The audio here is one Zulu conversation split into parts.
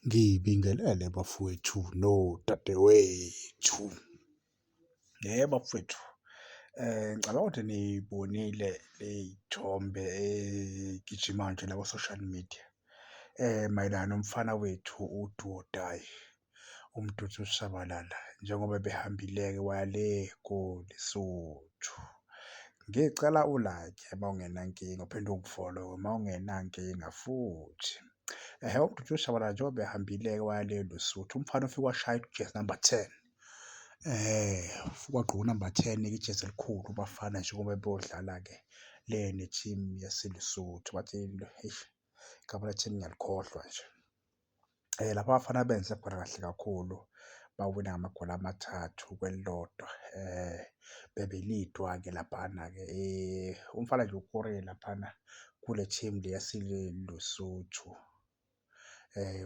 Ngibingelele bafowethu nodadewethu. Bafowethu, ngicabanga ukuthi niy'bonile ley'thombe ey'gijima nje la ko-social media mayelana nomfana wethu u-do or die, uMduduzi Shabalala, njengoba ebehambile-ke waya le koLesotho. Ngicela u-like uma ungenankinga uphinde ungifolowe uma ungenankinga futhi. Ehhe, uMduduzi Shabalala njengoba ehambile-ke waya le Lesotho, umfana ufike washaya ijezi namba 10, ufike wagqoka unamba 10-ke ijezi elikhulu bafana njengoba beyodlala-ke le ne-team yaseLesotho bathi eish, igama le-team ngiyalikhohlwa nje. Lapha abafana benze khona kahle kakhulu bawina ngamagoli 3-1, bebelidwa-ke laphana-ke. Umfana nje ukorile laphana kule team le yaseLesotho.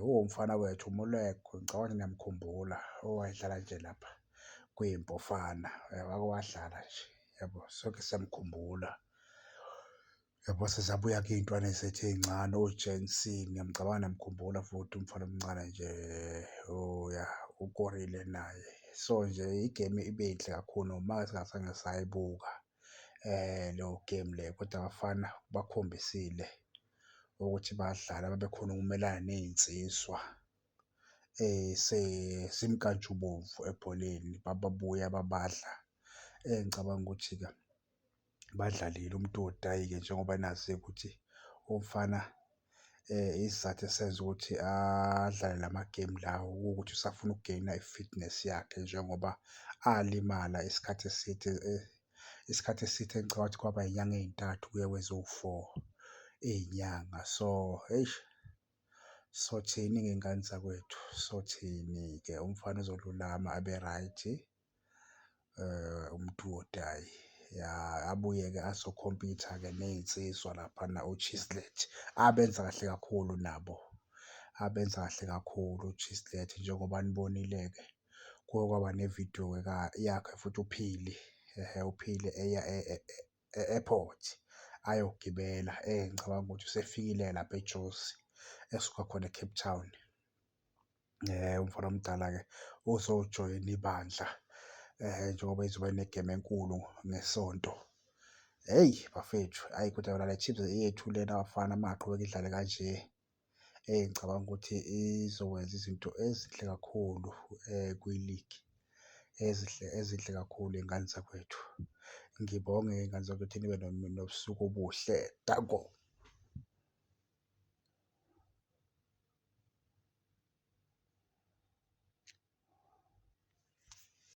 Uwumfana wethu uMoleko ngicabanga niyamkhumbula owayedlala nje lapha kwiMpofana, wake wadlala nje yabo, sonke siyamkhumbula. Yabo sezabuya-ke iy'ntwana zethu ey'ncane o-Jansen, ngiyamcabanga niyamkhumbula futhi umfana omncane nje oh ya, ukorile naye. So nje igemu ibe yinhle kakhulu noma singazange sayibuka leyo gemu leyo kodwa abafana bakhombisile ukuthi bayadlala babekhona ukumelana ney'nsizwa esezimnkantshubomvu ebholeni, bababuya babadla. Engicabanga ukuthi-ke badlalile uMdu or Die-ke njengoba nazi-ke ukuthi umfana isizathu esenza ukuthi adlale lamagemu lawo kuwukuthi usafuna ukugeyina i-fitness yakhe njengoba alimala isikhathi eside isikhathi eside engicabanga ukuthi kwaba iy'nyanga ey'ntathu kuya kweziwu-four iy'nyanga. So, eish, sothini-ke y'ngane zakwethu, sothini-ke? Umfana uzolulama abe-right, uMdu or Die, ya abuye-ke azokhompitha-ke ney'nsizwa laphana o-Chislett abenza kahle kakhulu nabo, abenza kahle kakhulu o-Chislett njengoba nibonile-ke kuke kwaba nevidiyo-ke yakhe futhi uPhili, ehhe uPhili eya e-airport ayogibela ngicabanga ukuthi usefikile lapha eJozi esuka khona e-Cape Town. Umfana omdala-ke uzojoyina ibandla njengoba izoba negemu enkulu ngeSonto. Hheyi bafethu, hhayi kodwa yona le Chiefs eyethu lena bafana uma ingaqhubeka idlale kanje, ngicabanga ukuthi izokwenza izinto ezinhle kakhulu kwiligi, ezihle ezinhle kakhulu y'ngane zakwethu. Ngibonge-ke y'ngane zakwethu nibe nobusuku obuhle, danko.